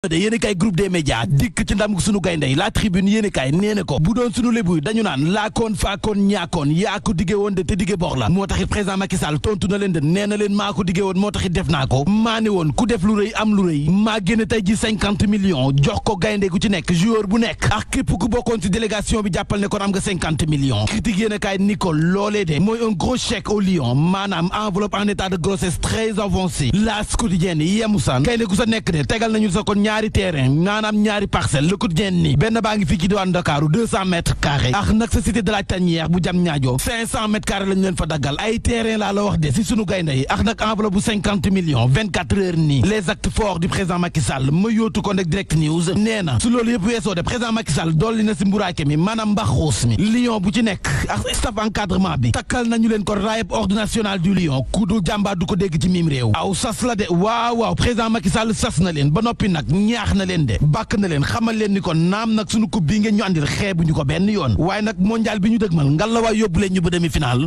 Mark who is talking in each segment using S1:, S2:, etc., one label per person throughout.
S1: de yéen kay groupe des médias dikk ci ndam sunu gaynde yi la tribune yéen kay nee na ko bu doon sunu lébu dañu naan laakoon faakoon ñaakoon yaa ko diggee woon de te diggee bor la moo taxit président Macky Sall tontu na leen de nee na leen maa ko diggee woon moo taxit def naa ko maa ne woon ku def lu rëy am lu rëy maa génn tey ji 50 millions jox ko gaynde gu ci nekk joueur bu nekk ak képp ku bokkoon ci délégation bi jàppal ne kon am nga 50 millions critique yéen kay ni ko loolee de mooy un gros chèque au lion maanaam enveloppe en état de grossesse très avancée L'As quotidienne yemusan gaynde gu sa nekk de tegal nañu sa kon ñaari terrain maanaam ñaari parcelle Le Quotidien ni benn baa ngi fii ci diwaan Dakar 200 mètres carrés ak nag sa cité de la Tanière bu jam ñaajo 500 mètres carrés lañu leen fa daggal ay terrain laa la wax de si sunu gaynde yi ak nag enveloppe bu 50 millions 24 heures nii les actes forts du président Macky Sall ma yóotu ko nag Direct News nee na su loolu yëpp weesoo de président Macky Sall dolli na si mburaake mi maanaam mbaxuus mi lion bu ci nekk ak staff encadrement bi takkal nañu leen ko raayeb ordre national du lion ku du jàmbaar du ko dégg ci mim réew aw sas la de waaw président Macky Sall sas na leen ba noppi nag ñaax na leen de bàkk na leen xamal leen ni ko naam nag sunu coupe bi ngeen ñu andil xeebuñu ko benn yoon waaye nag mondial bi ñu dëgmal ngal la waay yóbbu leen ñu ba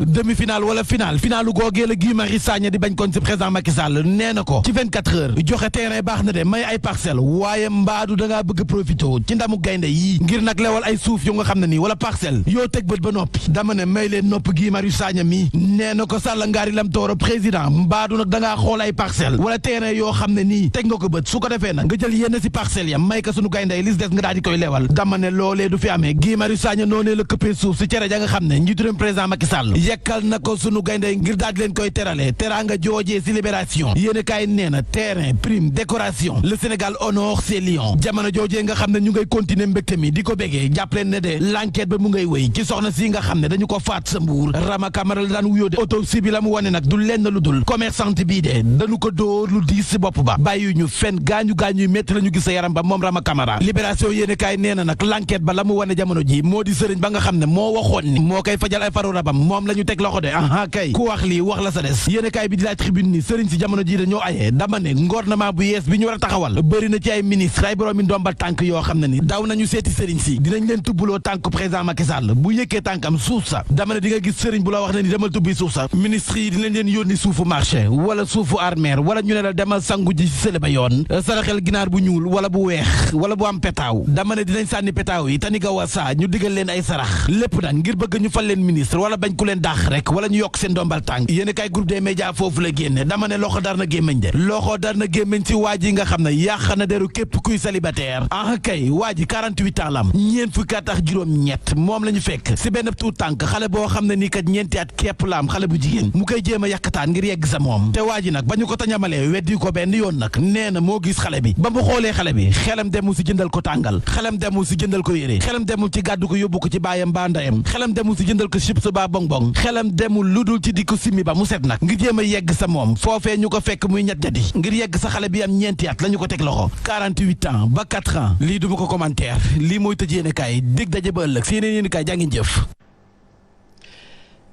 S1: demi-finale wala finale googee la Guy Marius Sagna di bañ kon ci président Macky Sall nee na ko ci 24 heures joxe terrain baax na de may ay parcelle waaye mbaadu da ngaa bëgg profité ci ndamu gaynde yii ngir nag lewal ay suuf yu nga xam ne nii wala parcelle yoo teg bët ba noppi dama ne may leen nopp Guy Marius Sagna mi nee na ko Sall ngaari lam tooro président mbaadu nag da ngaa xool ay parcelle wala terrain yoo xam ne nii teg nga ko bët su ko defee nag nga jël yenn si parcelles ya may ka sunu gaynde yi lis des nga daal di koy lewal dama ne loolee du fi amee Guy Marius Sagna noonee la këppee suuf si cere ja nga xam ne njiitu réew président Macky Sall yekkal na ko sunu gaynde yi ngir daal di leen koy terale teraanga joojee si libération yéen kaay nee na terrain prime décoration le Sénégal honore ses lions jamono joojee nga xam ne ñu ngay continuer mbégte mi di ko bégee jàpp leen ne de l'enquête ba mu ngay wéy ci soxna si nga xam ne dañu ko faat sa mbuur Rama Camara la daan wuyoo de autopsie bi la mu wane nag du lenn lu dul commerçante bii de dañu ko dóor lu diis si bopp ba bàyyi ñu fen gaañu métti la ñu gis sa yaram ba moom Rama Camara libération yéene kaay nee na nag l'enquête ba la mu wane jamono ji moo di sëriñ ba nga xam ne moo waxoon ni moo koy fajal ay faru rabam moom la ñu teg loxo de aha kay ku wax lii wax la sa des yéene kaay bi di la tribune ni sëriñ si jamono ji dañoo ayee dama ne gouvernement bu yees bi ñu war a taxawal bëri na ci ay ministre ay boroomi ndombal tànk yoo xam ne ni daw nañu seeti sëriñ si dinañ leen tubbuloo tànk président Macky Sall bu yëkkee tànkam suuf sa dama ne di nga gis sëriñ bu la wax ne ni demal tubbi suuf sa ministre yi dinañ leen yónni suufu marché wala suufu armeer wala ñu ne la demal sangu ji si sële ba yoon saraxel ginaar bu ñuul wala bu weex wala bu am petaaw dama ne dinañ sànni petaaw yi tani gawa saa ñu digal leen ay sarax lépp nag ngir bëgg ñu fal leen ministre wala bañ ku leen daax rek wala ñu yokk seen ndombal tànk yéen kay groupe des médias foofu la génne dama ne loxo dar na gémmiñ de loxo dar na gémmiñ ci waa ji nga xam ne yàq na deru képp kuy célibataire ah kay waa ji 48 ans lam ñeent fukki at ak juróom ñett moom la ñu fekk si benn tuut tànk xale boo xam ne nii kat ñeenti at képp la am xale bu jigéen mu koy jéem a yàkkataan ngir yegg sa moom te waa ji nag ba ñu ko tañamalee weddi ko benn yoon nag nee na moo gis xale bi ba mu xoolee xale bi xelam demul si jëndal ko tàngal xelam demul si jëndal ko yére xelam demul ci gàddu ko yóbbu ko ci baayam ba ndayam xelam demul si jëndal ko chips ba bonbon xelam demul lu dul ci di ko simmi ba mu set nag ngir jéem a yegg sa moom foofee ñu ko fekk muy ñett jadi ngir yegg sa xale bi am ñeenti at la ñu ko teg loxo 48 ans ba 4 ans lii duma ko commentaire lii mooy tëj yéene kaay dig daje ba ëllëg si yeneen yéene kaay jaa ngeen jëf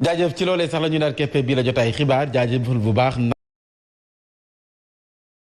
S2: jaajëf ci loolee sax la ñu daal keppe bii la jotaay xibaar jaajëfal bu baax